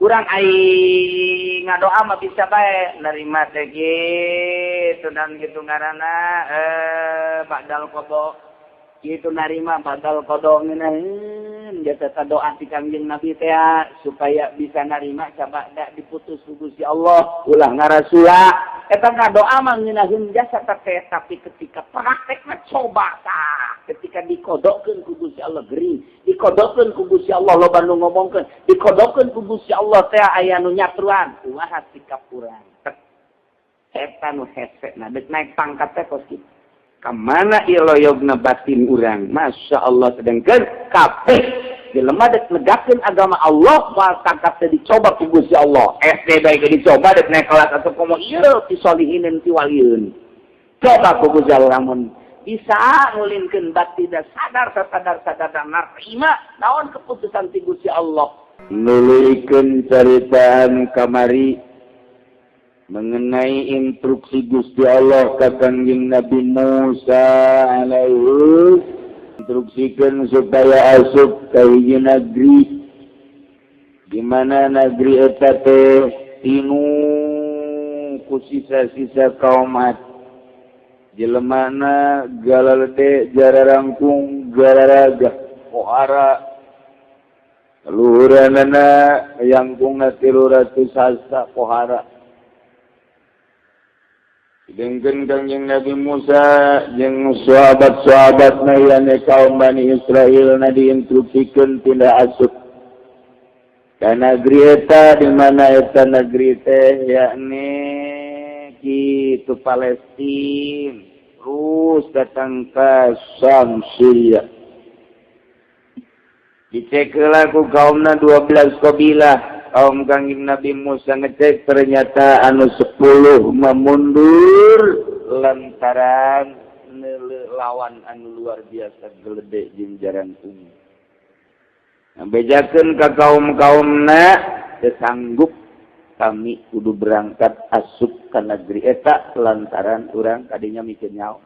Urang ai ngadoa mah bisa bae nerima teh kitu dan kitu ngaranna badal qada kitu narima badal qada ngeunaheun jasa doa ti Kangjeng Nabi teh supaya bisa narima sabada diputus ku Gusti Allah ulah ngarasula eta ngadoa mah ngeunaheun jasa teh tapi ketika praktekna coba tah ketika dikodokeun ku Gusti Allah gering dikodokeun ku Gusti Allah loba nu ngomongkeun dikodokeun ku Gusti Allah teh aya nu nyatruan kumaha sikap urang eta nu hese na deuk naik pangkat teh kos kitu ka mana ieu loyogna batin urang Masya Allah sedengkeun kabeh jelema dek negakeun agama Allah moal tangkap teh dicoba ku Gusti Allah SD bae ge dicoba dek naik kelas atau komo ieu ti solihinin ti walieun coba ku Gusti Allah lamun bisa ngulinkeun batin da sadar sadar sadar narima naon keputusan ti Gusti Allah nuluykeun caritaan kamari mengenai instruksi Gusti Allah ka Kangjeng Nabi Musa alaihi instruksikan supaya asup ka hiji negeri di mana negeri eta teh tinu ku sisa-sisa kaum Ad jelemana galalede jararangkung gararaga pohara luhuranana yangkungna 300 hasta pohara. Sedangkan Kangjeng Nabi Musa jeung sahabat-sahabatna yane kaum Bani Israel na diinstruksikeun pindah asup ka negeri eta di mana eta negeri teh yakni kitu Palestina terus datang ke Syam Syria dicek heula ku kaumna 12 kabilah kaum Kangjeng Nabi Musa ngecek ternyata anu 10 memundur lantaran neuleuh lawan anu luar biasa gelede jeung jarangkung. Bejakeun ka kaum-kaumna teu sanggup kami kudu berangkat asup ka negeri eta lantaran urang kadinya mikir nyawa.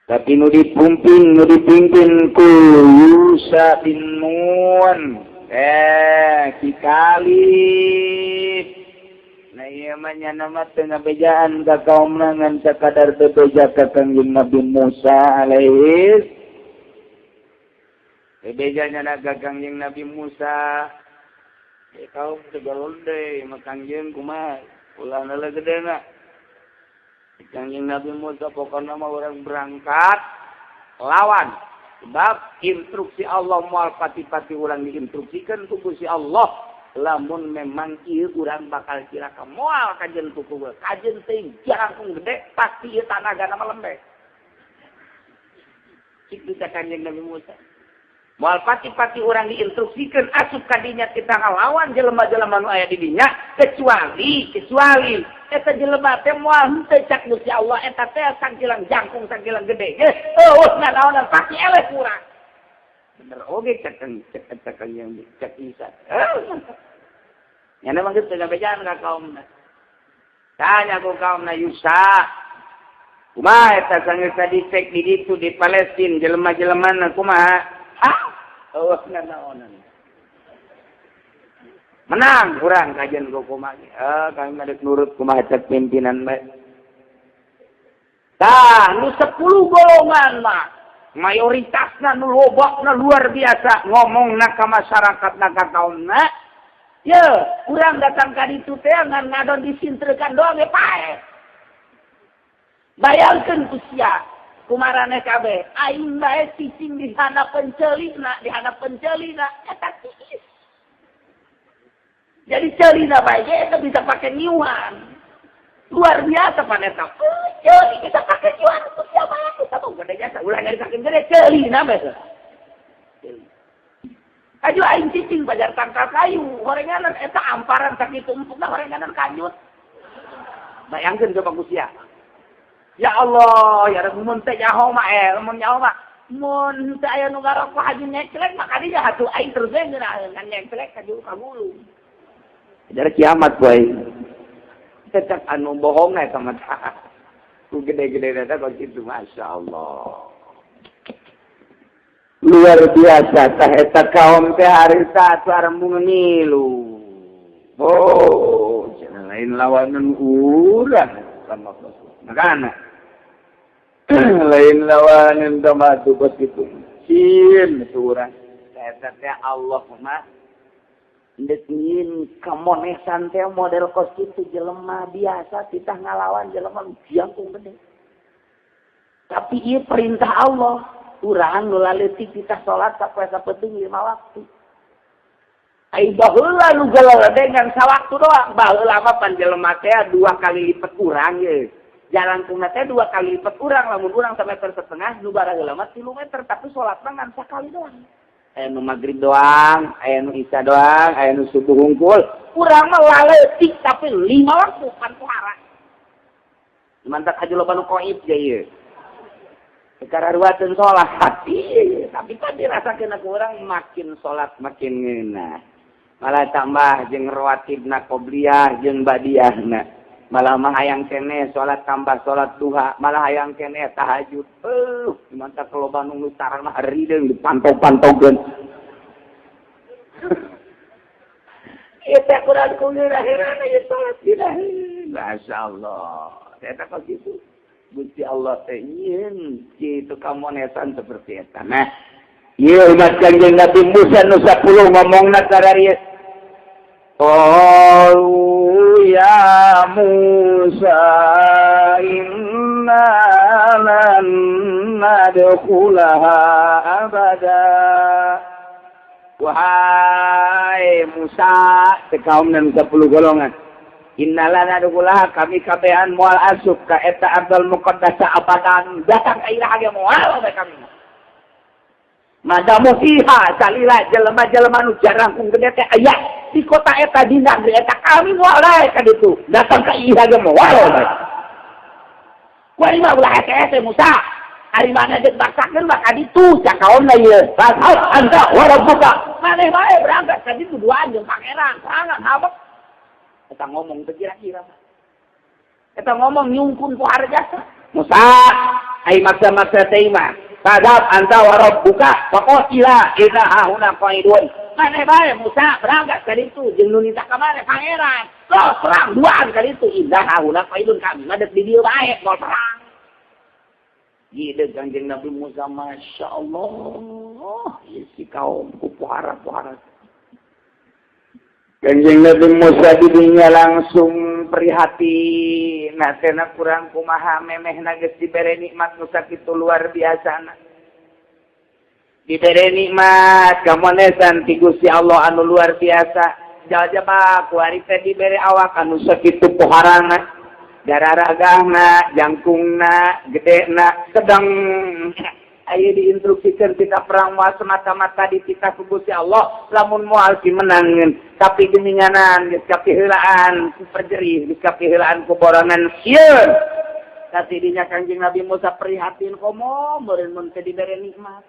Tapi nu dipimpin nu dipimpin ku Yusa bin Nun. Ki Kalib. Nah ieu mah nya mah teu ngabejaan ka kaumna ngan sakadar bebeja ka Kangjeng Nabi Musa alaihi. Bebeja nya ka Kangjeng Nabi Musa. Kaum teu galonde mah Kangjeng kumaha ulah neuleuh gedena. Kangjeng Nabi Musa pokona mah urang berangkat lawan. Sebab instruksi Allah moal pati-pati urang diinstruksikan ku Gusti Allah lamun memang ieu urang bakal cilaka moal kajen ku kuwe kajen teh jarangkung gede pasti ieu tanagana mah lembek cik bisa Kanjeng Nabi Musa moal pati-pati urang diinstruksikan asup ka dinya kita ngalawan jelema-jelema nu aya di dinya kecuali kecuali eta jelema teh moal henteu cak Gusti Allah eta teh sakilang jangkung sakilang gede eueuh nanaonan pasti eleh kurang bener oge cak cak cak yang cak Isa nya memang kitu ngabejaan ka kaumna tanya ku kaumna Yusa kumaha eta sanggeus dicek di ditu di Palestina jelema-jelemana kumaha ah eueuh nanaonan menang kurang kajian ku kumaha kami mah dek nurut kumaha cek pimpinan bae tah nu 10 golongan mah mayoritasna nu lobakna luar biasa ngomongna ka masyarakatna ka kaumna ye urang datang ka ditu teh ngan ngadon disintrekan doang ge paeh bayangkeun ku sia kumaraneh kabeh aing bae cicing di handapeun ceulina di handapeun ceulina eta tiis. Jadi ceulina bae ge eta bisa pake nyiuhan. Luar biasa pan eta. Ceuli bisa pake nyiuhan ku sia bae eta mah gede jasa ulah nyaritakeun gede ceulina bae. Ceuli. Aju aing cicing pajar tangkal kayu, horenganan eta amparan sakitu empukna horenganan kanjut. Bayangkeun coba ku sia. Ya Allah, ya Rabbi mun teh nyaho mah mun nyaho mah mun teh aya nu ngarokok haji nyeklek mah kadinya atuh aing terus we ngeunaheun ngan nyeklek ka juru ka gulung. Dari kiamat boy. Tetap anu bohong eta mah. Ku gede-gede eta kok kitu masyaallah. Luar biasa tah eta kaum teh harita atuh arembung ngilu. Oh, cenah lain lawanan urang sama makana. Lain lawanan tamatu kos kitu. Sieun itu urang. Eta teh Allah mah ndek nyieun kamonesan teh model kos kitu jelema biasa titah ngalawan jelema jangkung gede. Tapi ieu perintah Allah. Urang nu laleutik kita salat sapoe sapeting 5 waktu. Ai baheula nu galadegan sawaktu doang. Baheula mah pan jelema teh 2 kali lipat urang ye. Jalan kuna teh 2 kali lipat urang, lamun urang 1,5 meter, nu baraheula mah 3 meter, tapi salat mah ngan sakali doang. Aya nu magrib doang, aya nu isya doang, aya nu subuh hungkul. Urang mah laleutik tapi 5 waktu pan pohara. Mantap haji loba nu qoib ge ieu. Kararuateun sholat hati, tapi kan dirasakeun ku urang makin sholat makin ngeunah. Malah tambah jeung rawatibna qobliyah jeung badiahna. Malah mah hayang keneh sholat tambah sholat duha, malah hayang keneh tahajud. Mantap loba nu tarangna harideung dipantau-pantaukeun. Ieu teh kurang ku ngeunah ieu sholat dinaheun. Masyaallah. Eta kos kitu. Gusti Allah teh nyieun kitu kamonesan seperti eta. Nah, ieu umat Kangjeng Nabi Musa nu 10 ngomongna kararieu. Qalu ya Musa inna lan nadkhulaha abada. Wahai Musa, kaum nu 10 golongan. Innala nadkhulaha kami kabehan moal asup ka eta ardal muqaddasa abadan datang ka iraha ge moal bae kami. Madamu fiha salila jelema-jelema nu jarangkung gede teh aya di kota eta di negeri eta kami moal bae ka ditu datang ka iraha ge moal bae. Kuari mah ulah hese-hese Musa. Ari mana geus baksakeun mah ka ditu cak kaomna ieu. Fashab anta wa rabbuka. Maneh bae berangkat ka ditu duaan jeung pangeran, serangan habek. Eta ngomong teu kira-kira. Eta ngomong nyungkun ku harjasa. Musa, ai maksa-maksa teh mah. Fadhab anta wa rabbuka faqatila inna hahuna qaidun. Maneh bae Musa berangkat ka ditu jeung nu nita ka maneh pangeran. Los perang duaan ka ditu inna hahuna qaidun kami mah deuk di dieu bae moal perang. Gede Kangjeng Nabi Musa Masya Allah, ieu si kaum ku pohara-pohara. Kanjeng Nabi Musa didinya langsung prihatin. Nah, tena kurang kumaha memehna geus dibere nikmat nu sakitu luar biasana. Dibere nikmat kamonesan ti Gusti Allah anu luar biasa. Jajaba kuari teh dibere awak anu sakitu poharana, dararagahna, jangkungna, gedena, sedang ayo diinstruksikan kita perang moal semata-mata dititah ku Gusti Allah lamun moal dimenangkeun tapi geninganan geus kapiheulaan ku perjerih geus kapiheulaan ku borongan sieun katidinya Kangjeng Nabi Musa prihatin komo meureun mun teu dibere nikmat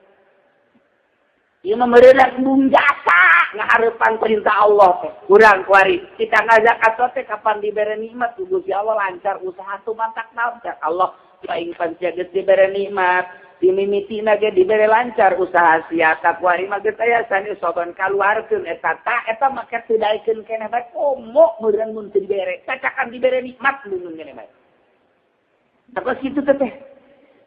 ieu mah meureun mung jasa ngahareupan perintah Allah teh kurang kuari kita ngazakat teh kapan dibere nikmat ku Gusti Allah lancar usaha tuh mantak naon cak Allah aing pan sia geus dibere nikmat dimimitina ge dibere lancar usaha sia kuari mah geus aya sani soban kaluarkeun eta ta eta make teu daekeun keneh bae komo meureun mun teu dibere cacakan dibere nikmat mun keneh bae tah kitu teh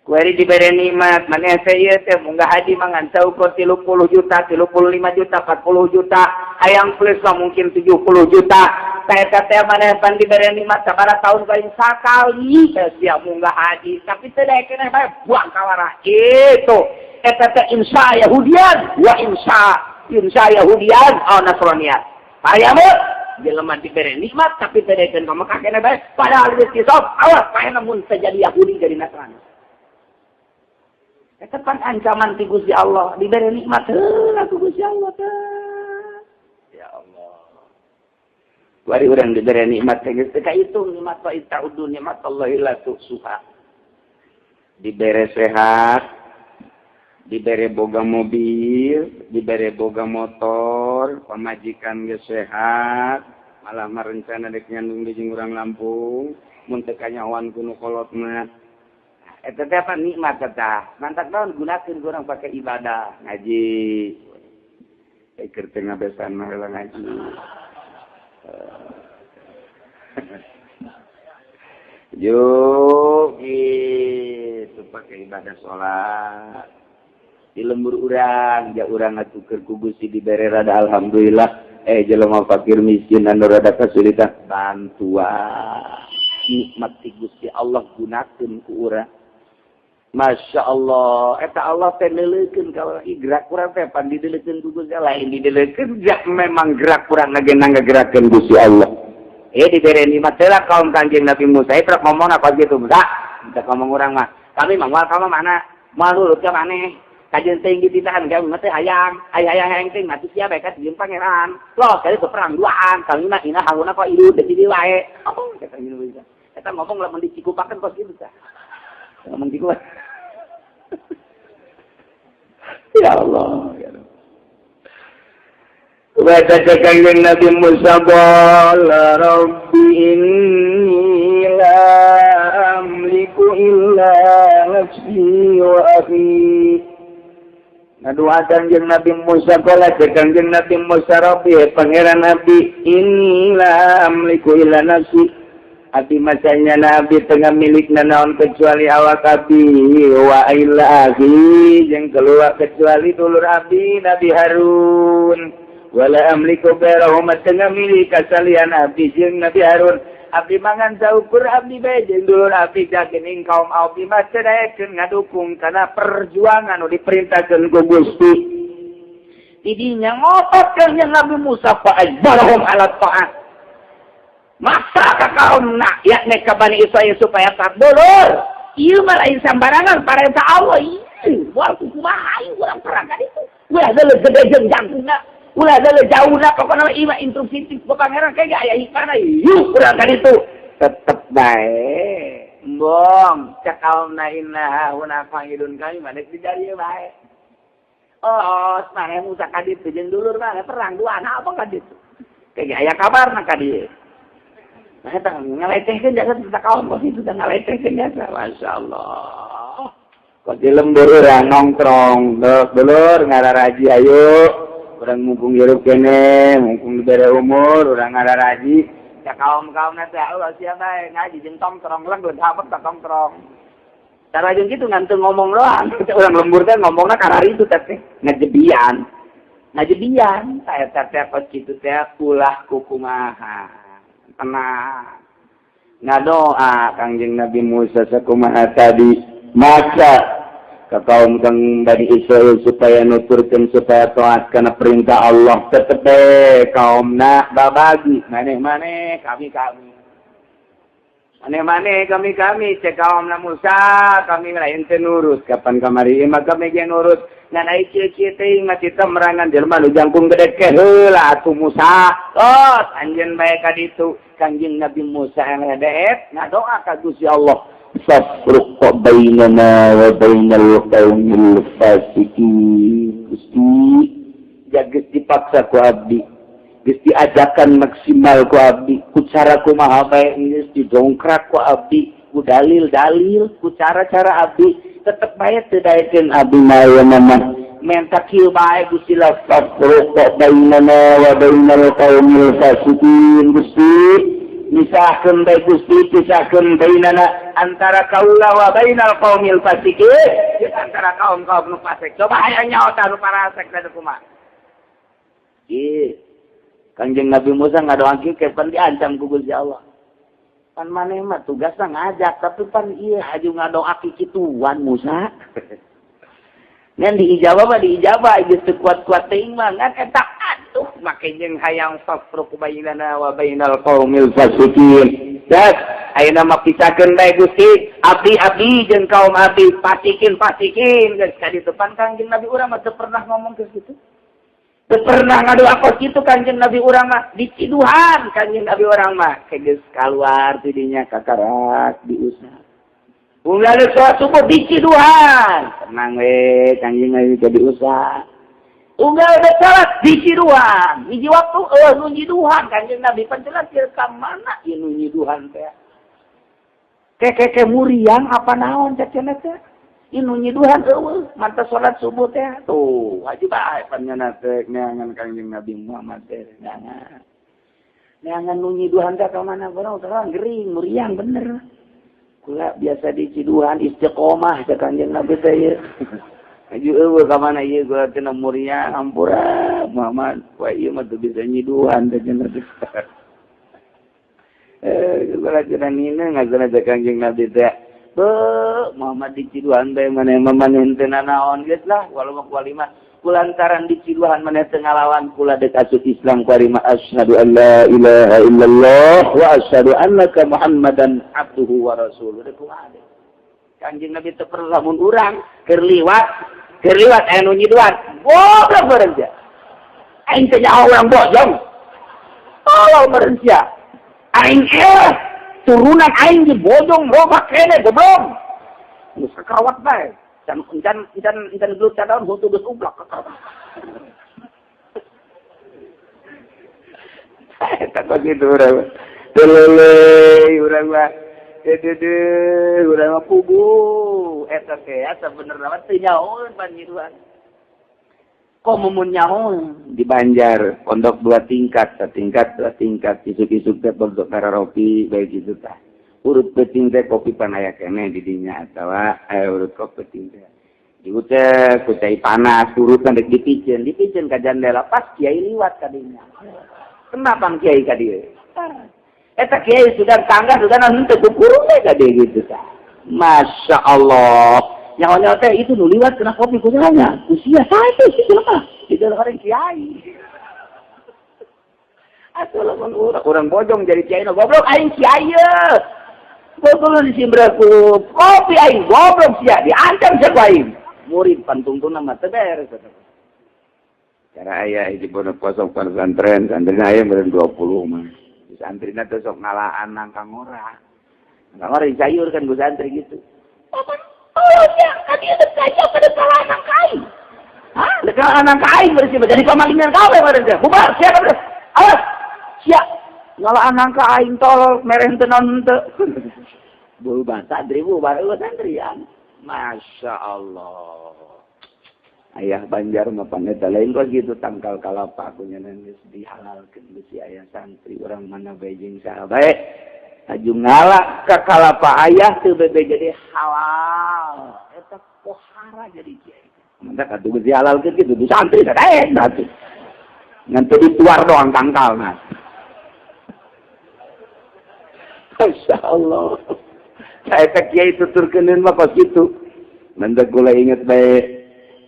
kuari dibere nikmat maneh teh ieu teh munggah haji mah ngan saukur 30 juta 35 juta 40 juta hayang plus mah mungkin 70 juta teh eta teh maneh pan dibere nikmat sabaraha tahun paling sakali teh sia munggah haji tapi teu daekeun bae buang kawara itu eta teh insya Yahudian wa insya insya Yahudian au Nasranian payamu jelema dibere nikmat tapi teu daekeun ka Mekah keneh bae padahal geus kisop awas paehna mun teu jadi Yahudi jadi Nasrani. Eta pan ancaman ti Gusti Allah dibere nikmat heula ku Gusti Allah teh. Ya Allah. Wari urang dibere nikmat teh geus teu kahitung nikmat wa ta'udu nikmat Allah la tuhsuha. Dibere sehat, dibere boga mobil, dibere boga motor, pamajikan geus sehat, malah merencana dek nyandung di jeung urang Lampung, mun teu kanyahoan ku nu kolotna. Eta teh apa nikmat eta. Mantak naon gunakeun urang pakai ibadah, ngaji. Keur teu ngabesan mah heula ngaji. Yo gitu pakai ibadah sholat. Di lembur urang, ja urang ngatukeun ku Gusti dibere rada alhamdulillah. Jelema fakir miskin anu rada kesulitan bantuan. Nikmat ti Gusti Allah gunakeun ku urang. Masya Allah, eta Allah teh neuleukeun ka gerak urang teh pan dideulekeun ku Gusti Allah, lain dideulekeun memang gerak urang ngagena ngagerakeun Gusti Allah. Dibere nikmat heula kaum Kanjeng Nabi Musa eta ngomong apa gitu, Musa? Kita ngomong urang mah, kami mah moal ka mana? Moal nurut ka maneh. Kajeun teuing dititahan kami mah teh hayang, hayang hayang teh mati sia bae ka jeung pangeran. Loh, kali perang duaan, kami mah ina hauna kok hidup di dieu wae. Oh, kata gitu bisa. Eta ngomong lamun dicikupakeun kos kitu tah. Ngomong cikup. Ya Allah, ya Allah. Baca Kanjeng Nabi Musa qala rabbi inni la amliku illa nafsi wa akhi. Ngadoa Kanjeng Nabi Musa qala Kanjeng Nabi Musa rabbi pangeran Nabi inni la amliku illa nafsi. Abi masanya Nabi tengah milik naon kecuali awak abi wa illa akhi jeung keluar kecuali dulur abi Nabi Harun. Wala amliku ghairahum tengah milik kasalian abdi jeung Nabi Harun. Abdi mangan saukur abdi bae jeung dulur abdi jagening kaum abdi mah teu daekeun ngadukung kana perjuangan nu diperintahkeun ku Gusti. Tidinya ngotot kanjeng Nabi Musa fa ajbarahum ala ta'at. Masa ka kaum nak yakni ka Bani Israil supaya tak dulur. Ieu mah lain sambarangan parentah Allah ieu. Moal kumaha ieu urang perang ka ditu. Ulah deuleu gede jeung jangkungna. Ulah deuleu jauhna pokona mah ieu mah instruksi ti pangeran kayak aya hikmahna yuk urang ka ditu. Tetep bae. Embong cek kaumna inna huna qa'idun kami mah di dieu bae. Oh, maneh Musa ka ditu jeung dulur maneh perang duaan apa ka ditu. Kayak aya kabarna ka dieu. Nah, eta ngaletehkeun jasa teh kaum kos itu ngaletehkeun jasa. Masya Allah. Kos di lembur urang nongkrong, dulur ngararaji ayo. Urang mumpung hirup kene, mumpung dibere umur, urang ngararaji. Ya kaum-kaumna teh Allah sia bae ngaji jeung tongkrong lang geus hapet tongkrong. Cara jeung kitu ngan teu ngomong doang. Urang lembur teh ngomongna karari itu teh ngajebian. Ngajebian, eta teh kos kitu teh ulah kukumaha. Tenang. Ngadoa Kangjeng Nabi Musa sakumaha tadi maka ke kaum kang Bani Israel supaya nuturkeun supaya taat kana perintah Allah tetep kaumna babagi maneh-maneh kami-kami maneh-maneh kami-kami cek kaumna Musa kami lain teu nurut kapan kamari mah kami ge nurut ngan ai kieu-kieu teh mah kita merangan jelema nu jangkung gede ke heula atuh Musa oh anjeun bae ka ditu Kangjeng Nabi Musa LHDF ngadoa ka Gusti Allah fafruq bainana wa bainal qaumil fasiqin. Gusti jageus dipaksa ku abdi, geus diajakan maksimal ku abdi, ku cara kumaha bae geus didongkrak ku abdi, ku dalil-dalil, ku cara-cara abdi tetep bae teu daekeun abdi mah mah menta kieu bae Gusti la fafruq bainana wa bainal qaumil fasiqin. Gusti misahkeun bae Gusti, pisahkeun bainana antara kaula wa bainal qaumil fasiqin, antara kaum-kaum nu fasik. Coba hayang nyaho tah nu parasek teh kumaha. Ih, Kangjeng Nabi Musa ngadoa kieu pan diancam ku Gusti Allah. Pan maneh mah tugasna ngajak tapi pan ieu haju ngadoa kituan Musa. Ngan diijabah mah diijabah geus teu kuat-kuat teuing mah ngan eta atuh make jeung hayang fafruq bainana wa bainal qaumil fasiqin. Das ayeuna mah pisahkeun bae Gusti, abdi-abdi jeung kaum abdi fasikin fasikin geus ka ditu pan Kangjeng Nabi urang mah teu pernah ngomong geus kitu. Teu pernah ngadoa kos kitu Kangjeng Nabi urang mah diciduhan Kangjeng Nabi urang mah geus kaluar ti dinya kakarak diusah. Unggal sholat subuh diciduhan. Tenang we, Kangjeng Nabi teh diusah. Unggal udah salat diciduhan. Hiji waktu eueuh nu nyiduhan Kangjeng Nabi pan jelas ka mana ieu nu nyiduhan teh. Keke muriang apa naon cek cenah teh. Inu nyiduhan eueuh manta salat subuh teh. Tuh, wajib bae pan nyana teh neangan Kangjeng Nabi Muhammad teh neangan. Neangan nu nyiduhan teh ka mana barang terang gering muriang bener. Kula biasa di ciduhan istiqomah cek Kangjeng Nabi teh ieu. Aju eueuh ka mana ieu gua teh muriang ampura Muhammad. Wah ieu mah teu bisa nyiduhan teh cenah teh. Kula cenah nina ngazana cek Kangjeng Nabi teh. Beuh, Muhammad di ciduhan bae maneh mah maneh teu nanaon geus lah walau kualima kulantaran di ciduhan maneh teu ngalawan kula deuk asup Islam kuarima asyhadu an la ilaha illallah wa asyhadu annaka Muhammadan abduhu wa rasuluh. Deuk kumaha deui. Kangjeng Nabi teu perlu lamun urang keur liwat aya nu nyiduhan goblok bareng sia. Aing teh nyaho urang bojong. Tolol bareng sia. Aing turunan aing di bojong loba kene goblok. Geus kakawat bae. Can can can can gelut cadaun huntu geus ublak kakawat. Eta kok kitu urang. Telele urang mah. Deudeuh urang mah pugu. Eta teh sabenerna mah teu nyahoeun panjiruan. Kok mumun nyahoeun di Banjar pondok 2 tingkat, satingkat 2 tingkat, isuk-isuk teh pondok kararopi bae kitu tah. Urut peuting teh kopi panaya keneh di dinya atawa urut kopi peuting teh. Diucek ku cai panas urutan rek dipiceun, dipiceun ka jandela pas kiai liwat ka dinya. Kenapa kiai ka dieu? Eta kiai sudah tangga sudah henteu kukurung teh ka dieu gitu tah. Masya Allah. Nyawa-nyawa teh itu nu liwat kena kopi kunyanya. Usia saya teh sih mah. Di dalam orang kiai. Atuh lamun urang bojong jadi kiai nu goblok aing kiai ye. Goblok disimbra ku kopi aing goblok sia diancam sia ku aing. Murid pantungtuna mah teu beres. Cara aya hiji pondok kosong pesantren, santrina aya meureun 20 mah. Santrina teh sok ngalaan nangka ngora. Nangka ngora dicayur kan ku santri gitu. Oh ya, kan dia dekat pada kalah nangka aing. Hah? Dekat nangka aing berarti jadi pamalingan kabeh berarti. Bubar sia kabeh. Awas. Sia. Ngalaan nangka aing tolol mereh teu naon teu. Bubar santri bubar eueuh santrian. Masya Allah. Ayah Banjar mah paneta lain kok gitu tangkal kalapa aku nya geus dihalalkeun besi ayah santri urang mana bae jeung saha bae. Aju ngala ka kalapa ayah teu bebe jadi halal. Eta pohara jadi kiai. Mantap atuh geus dihalalkeun kitu di santri teh atuh. Ngan teu dituar doang tangkalna. Masya Allah. Saya teh kiai tuturkeun mah kos kitu. Mantak kula inget bae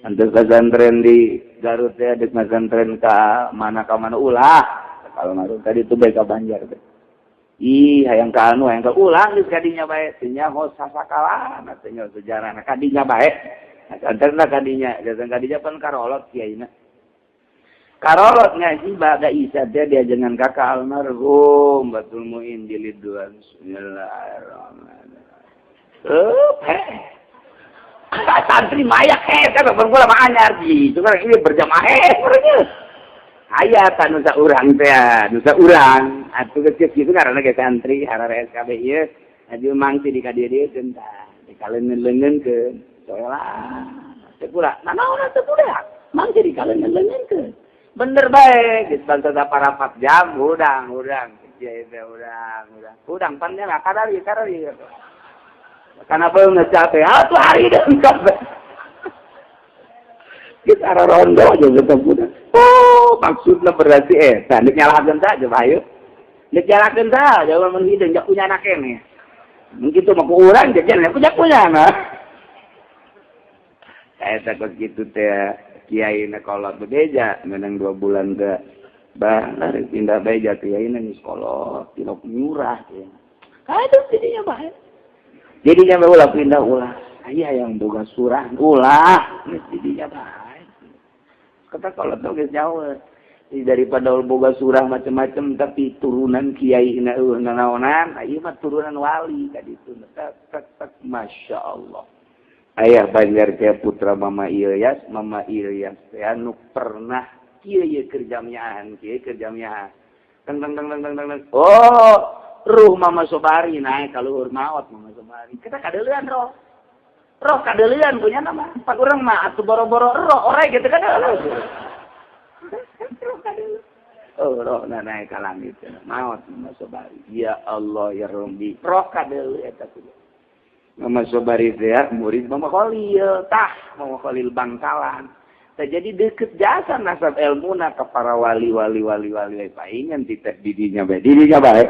antuk pesantren di Garut ya, dek pesantren ka mana ulah. Kalau ngaruh tadi itu bae ka Banjar teh. Ih, hayang ka anu, hayang ka ulah geus kadinya bae. Teu nyaho sasakala, teu nyaho sejarahna kadinya bae. Pesantrenna kadinya, datang kadinya pan karolot kiaina. Karolot ngaji ba'da Isya teh diajengan kakak almarhum Batul Muin jilid 2. Bismillahirrahmanirrahim. Santri mayak kan bermula mah anyar ji. Cuma ini berjamaah orangnya. Aya ta nu saurang teh, nu saurang. Atuh geus kitu ngaranna ge santri harare SKB ieu. Aju mangsi di ka dieu keun tah. Dikaleungeun-leungeunkeun. Soelah. Teu pula. Nanaon teu pula. Mangsi dikaleungeun-leungeunkeun. Bener bae geus bangsa saparapat jam hudang hudang. Kieu teh hudang hudang. Hudang pan nya kadari kadari. Karena beungeut capek, atuh hari deui kabeh. Kita rondo aja tetep udah. Oh, maksudnya berarti eta nek nyalahkeun tah coba ayo. Nek nyalahkeun tah jauh mun hideung jak punya anak kene. Mungkin tuh mah ku urang jajan punya punya nah. Saya takut gitu teh kiai na kolot bebeja menang 2 bulan teh. Bah, pindah beja kiai na geus kolot, tilok nyurah teh. Aduh jadinya bae. Jadinya bae ulah pindah ulah. Aya yang boga surah ulah geus jadinya bae. Kata kalau tuh geus jauh daripada boga surah macam-macam tapi turunan kiai na eueuh nanaonan, ieu mah turunan wali ka ditu. Tek tek tek Masya Allah. Ayah Banjar teh putra Mama Ilyas teh anu pernah kieu ye kerjamiahan, kieu kerjamiahan. Teng teng teng teng teng. Oh, Ruh Mama Sobari naik ka luhur maot Mama Sobari. Kita kadeulean roh. Roh kadeulean punya nama. Pak urang mah atuh boro-boro roh orai gitu kan. Roh kadeulean. Oh, roh na naik ka langit maot Mama Sobari. Ya Allah ya Rabbi. Roh kadeuleun eta kudu. Mama Sobari teh murid Mama Khalil. Tah Mama Khalil Bangkalan. Jadi deket jasa nasab ilmuna ke para wali wali wali wali paingan titeh didinya bae didinya bae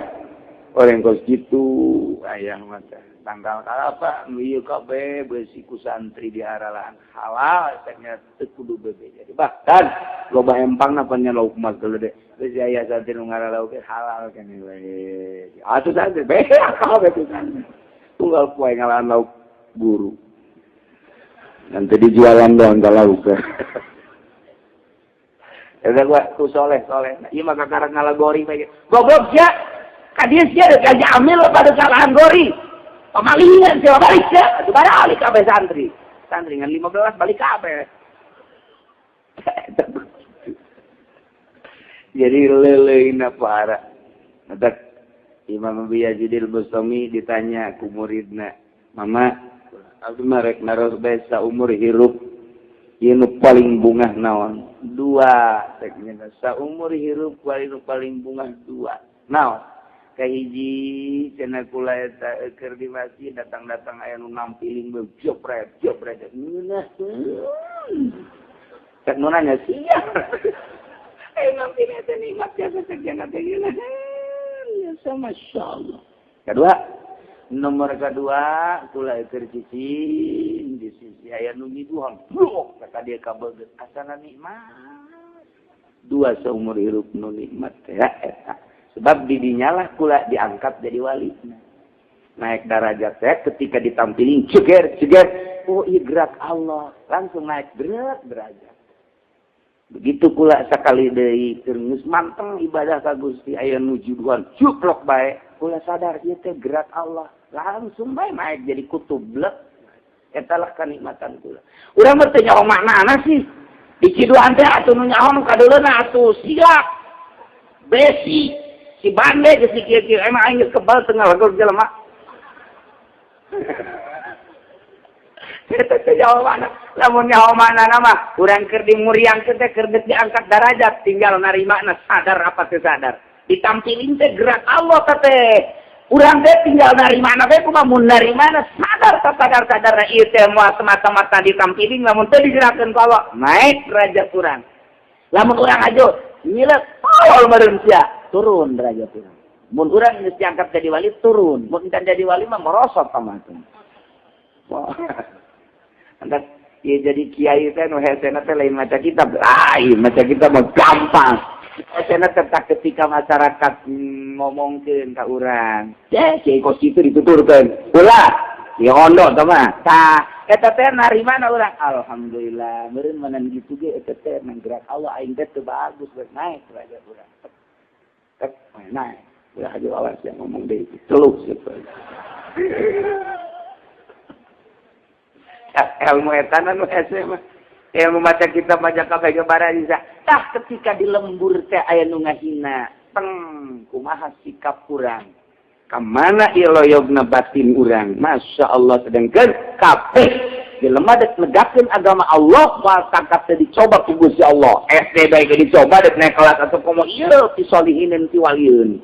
orang kos gitu ayah mah tanggal kalapa nu ieu kabeh beusi ku santri diaralan halal ternyata teu kudu bebe jadi bahkan loba empangna pan nya lauk mah gede beusi aya santri nu ngaralauk halal keneh bae atuh santri bae kabeh tu santri tunggal poe ngalaan lauk guru nanti dijualan doang kalau lauk. Eta gua ku soleh soleh. Ieu mah kakara ngalagori bae. Goblok sia. Ka dieu sia deuk amil pada kesalahan gori. Pamalingan sia balik sia. Atuh balik kabeh santri. Santri ngan 15 balik kabeh. Jadi leuleuna para. Matak Imam Abi Yazidil Bustami ditanya ku muridna, "Mama, abdi mah rek naros bae saumur hirup ieu nu paling bungah naon?" Dua cek nya saumur hirup nu paling bungah dua. Naon? Kahiji cenah kula eta keur di masjid datang-datang aya nu nampiling beuh jopret jopret ngeunah. Cek nu nanya sia. Aya nampiling eta nikmat jasa cek nya teh ngeunah. Ya masyaallah. Kedua, nomor kedua kula keur cicing di sisi aya nu nyiduhan blok kata dia kabeget asana nikmat. Dua seumur hirup nu nikmat teh eta. Sebab didinyalah kula diangkat jadi wali. Naik derajat teh ketika ditampilin ceger ceger oh iya gerak Allah langsung naik berat derajat. Begitu kula sakali deui keur geus manteng ibadah ka Gusti aya nu juduhan cuplok bae kula sadar ieu teh gerak Allah langsung bae naik jadi kutub blek eta lah kanikmatan kula. Urang mah teu nyaho maknana sih di ciduhan teh atuh nu nyaho nu kadeuleuna atuh silak besi si bande geus si kieu-kieu emang aing geus kebal teu ngalagor jelema. Eta teh jawabanna lamun nyaho maknana mah urang keur dimuriangkeun teh keur diangkat darajat tinggal narimana sadar apa teu sadar ditampilin teh gerak Allah teh urang teh tinggal narimana bae kumaha mun narimana sadar teu sadar sadarna ieu teh moal semata-mata ditampilin lamun teu digerakkeun ku Allah naik derajat urang lamun urang ajo nyilek tolol meureun sia turun derajat urang mun urang geus diangkat jadi wali turun mun can jadi wali mah merosot ka mah. Wah. Antak ieu jadi kiai teh nu hesena teh lain maca kitab lain maca kitab mah gampang. Hesena tetap ketika masyarakat ngomongkeun ka urang. Ya kiai kos kitu dituturkeun. Ulah kiai hondo tah mah. Tah eta teh narimana urang alhamdulillah meureun manan kitu ge eta teh nang gerak Allah aing teh teu bagus geus naik derajat urang. Tek naik. Ulah aja awas yang ngomong deui celuk situ. Ilmu etana nu hese mah ilmu maca kitab maca kabeh ge bara bisa. Tah ketika di lembur teh aya nu ngahina teng kumaha sikap urang ka mana ieu loyogna batin urang masyaallah sedengkeun kabeh jelema dek negakeun agama Allah moal tangkap teh dicoba ku Gusti Allah SD bae ge dicoba dek naik kelas atau komo ieu ti solihin ti walieun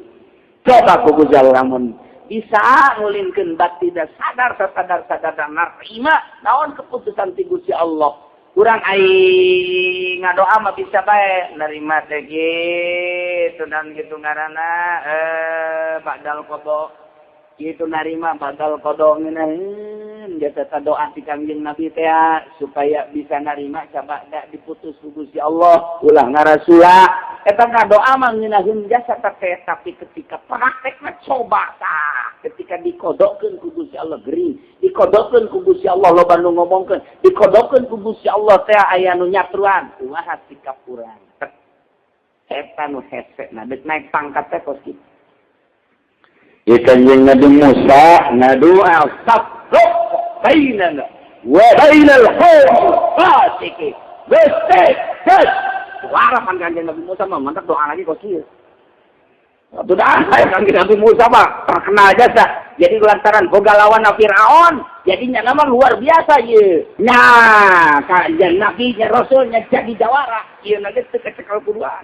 coba ku Gusti Allah lamun bisa ngulinkeun batin sadar sadar sadar narima naon keputusan ti Gusti Allah urang aing ngadoa mah bisa bae nerima teh kitu dan kitu ngaranna badal qada kitu narima badal qada ngeunaheun jasa doa ti Kangjeng Nabi teh supaya bisa narima sabada diputus ku Gusti Allah ulah ngarasula eta ngadoa mah ngeunaheun jasa teh tapi ketika praktekna coba tah ketika dikodokkeun ku Gusti Allah gering dikodokkeun ku Gusti Allah loba nu ngomongkeun dikodokkeun ku Gusti Allah teh aya nu nyatruan kumaha sikap urang eta nu hese na deuk naik pangkat teh kos kitu. Ieu Kanjeng Nabi Musa ngadoa sabuk bainana wa bainal qawmi fasiki wes suara pan Kanjeng Nabi Musa mah mantap doa lagi kos kieu. Sudah, Kangjeng Nabi Musa mah terkenal jasa. Jadi lantaran boga lawan Fir'aun, jadinya nama luar biasa ye. Nah, kanjeng Nabi nya Rasulnya jadi jawara. Ieu na geus teu kecekel kuduan.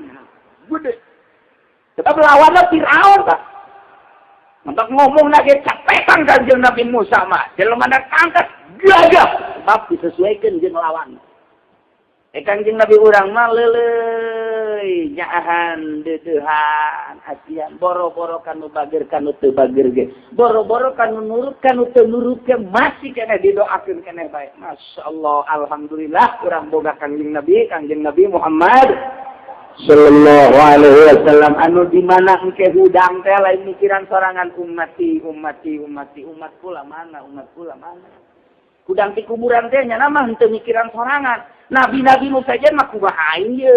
Gede. Sebab lawanna Fir'aun tah. Mantap ngomong lagi capekan Kanjeng Nabi Musa mah. Jelema tangkas gagah sebab disesuaikan jeung lawan. Kangjeng Nabi urang mah leuleuy nyaahan deudeuhan asian boro-boro kanu bager kanu teu bager ge. Boro-boro kanu nurut kanu teu nurut ge masih keneh didoakeun keneh bae. Masyaallah, alhamdulillah urang boga Kangjeng Nabi Muhammad sallallahu alaihi wasallam anu di mana engke hudang teh lain mikiran sorangan ummati ummati ummati umat kula mana umat kula mana. Hudang ti kuburan teh nya mah henteu mikiran sorangan. Nabi-nabi nu saja mah kumaha aing ye,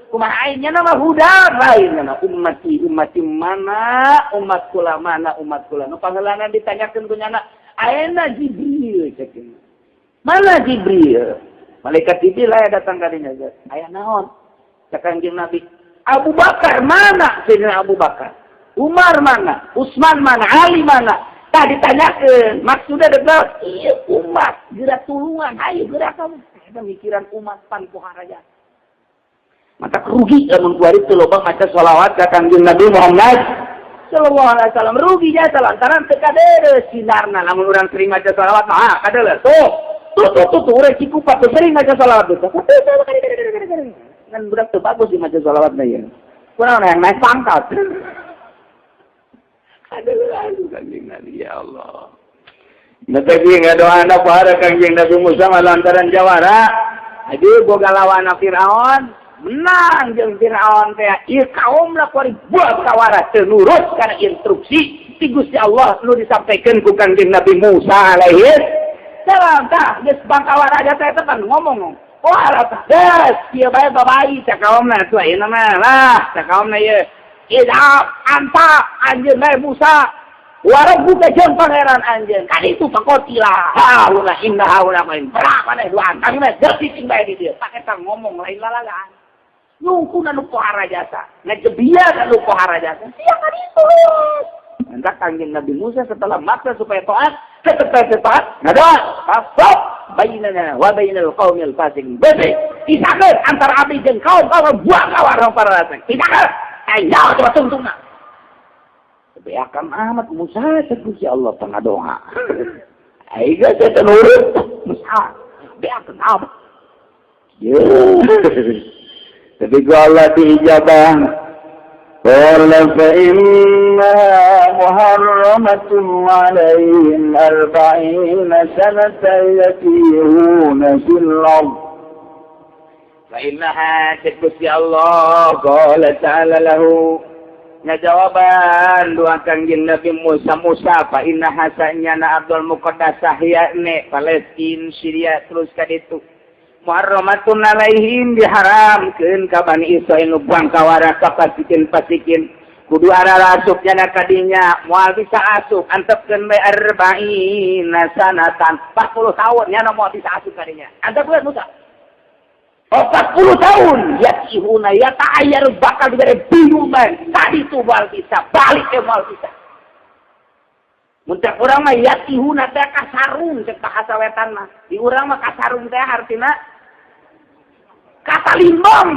kumaha aing nya mah hudang lain nya ummati ummati mana umat kula mana umat kula. Nu pangheulana ditanyakeun ku nyana ayeuna Jibril cek. Mana Jibril? Malaikat Jibril aya datang ka dinya. Aya naon? Kanjeng Nabi Abu Bakar mana? Sayyidina Abu Bakar, Umar mana? Utsman mana? Ali mana? Tah ditanyakeun, maksudnya adalah iya umat gerak tulungan, ayo gerak kamu. Eta mikiran umat pan pohara jasa. Mata rugi lamun kuari teu loba maca sholawat ka Kangjeng Nabi Muhammad sallallahu alaihi wasallam, rugi jasa lantaran teu kadeuleu sinarna. Lamun urang sering maca sholawat mah kadeuleu. Tuh tuh tuh tuh, tuh urang Cikupa tuh sering maca sholawat tuh. Kan budak tuh bagus sih maca sholawat na ya. Kurang yang naik pangkat. Aduh, aduh, Kanjeng Nabi, ya Allah. Nah, ngadoa anak para Kangjeng Nabi Musa lantaran jawara. Jadi boga lawan Fir'aun, menang jeung Fir'aun teh. Ieu kaum lah kuari buat kawara teu nurut kana instruksi ti Gusti Allah nu disampaikan ku Kangjeng Nabi Musa alaihi salam. Tah, geus bangkawara aja teh kan ngomong. Wah, geus kieu bae babai cak kaumna tuh ayeuna mah lah cak kaumna ieu. Idhab anta anjeun bae Musa wa rabbuka jeung pangeran anjeun. Kan itu faqatila. Haula inna haula qaum. Perang maneh duaan. Kami mah geus cicing bae di dieu. Pak eta ngomong lain lalagaan. Nyungkuna nu pohara jasa. Ngajebian nu pohara jasa. Sia kan itu. Maka Kangjeng Nabi Musa setelah maksa supaya taat, tetap taat, ngadoa. Fasok bainana wa bainal qaumil fasiqin. Bebe, pisahkeun antara abdi jeung kaum kaum buang kawan para fasik. Pisahkeun. Ayo coba tungtungna. Beakan amat Musa cek Gusti Allah tengah doa. Ayo geus nurut Musa. Beakan amat. Ye. Tapi ku Allah diijabah. قال فإنها محرمة عليهم 40 سنة يتيهون في الأرض. فإنها cek Gusti Allah قال تعالى له ngajawaban doa Kangjeng Nabi Musa. Musa فإنها sanyana Ardul Muqaddasah yakni Palestina, Syria terus ka ditu muharramatun alaihim diharamkeun ka Bani Israil nu bangkawara ka pasikin pasikin kudu arah asup nyana kadinya moal bisa asup antepkeun bae arba'ina sanatan 40 tahun nyana moal bisa asup kadinya antepkeun Musa 40 tahun yatihuna ya ta'ayyar bakal diberi bingung bae tadi tuh moal bisa balik ke moal bisa. Mun cek urang mah yatihuna teh kasarung cek bahasa wetan mah. Di urang mah kasarung teh artina kata limbang.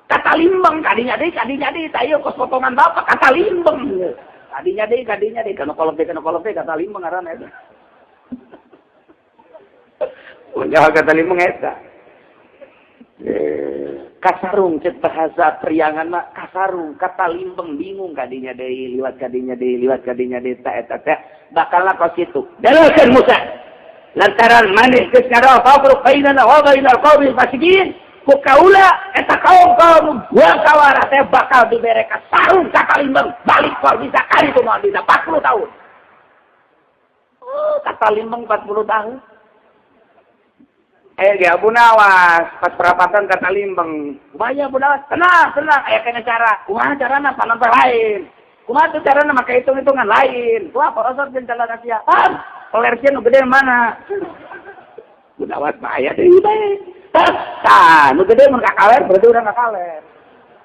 Kata limbang kadinya deui tah kos potongan bapak kata limbang. Kadinya deui kana kolom teh kata limbang ngaranna eta. Mun kata limbang eta. Kasarung cek bahasa priangan mah kasarung kata limbang bingung kadinya deui liwat kadinya deui liwat kadinya deui ta eta teh bakal kos kitu. Dalilkeun Musa lantaran maneh geus ngadoa fafruq bainana wa bainal qaumil fasiqin ku kaula eta kaum kaum gua kawara teh bakal dibere kasarung kata limbang balik moal bisa kali itu moal bisa 40 tahun. Oh, kata limbang 40 tahun. Eh, ge Abu Nawas pas perapatan kata limbang. Kumaha Abu Nawas? Tenang, tenang, aya kena cara. Kumaha carana panonton lain. Kumaha tuh carana make hitung-hitungan lain. Kumaha porosot jeung jalan Asia. Pam, pelersian nu gede mana? Abu Nawas mah aya deui bae. Tah, nu gede mun kakaler berarti urang kakaler.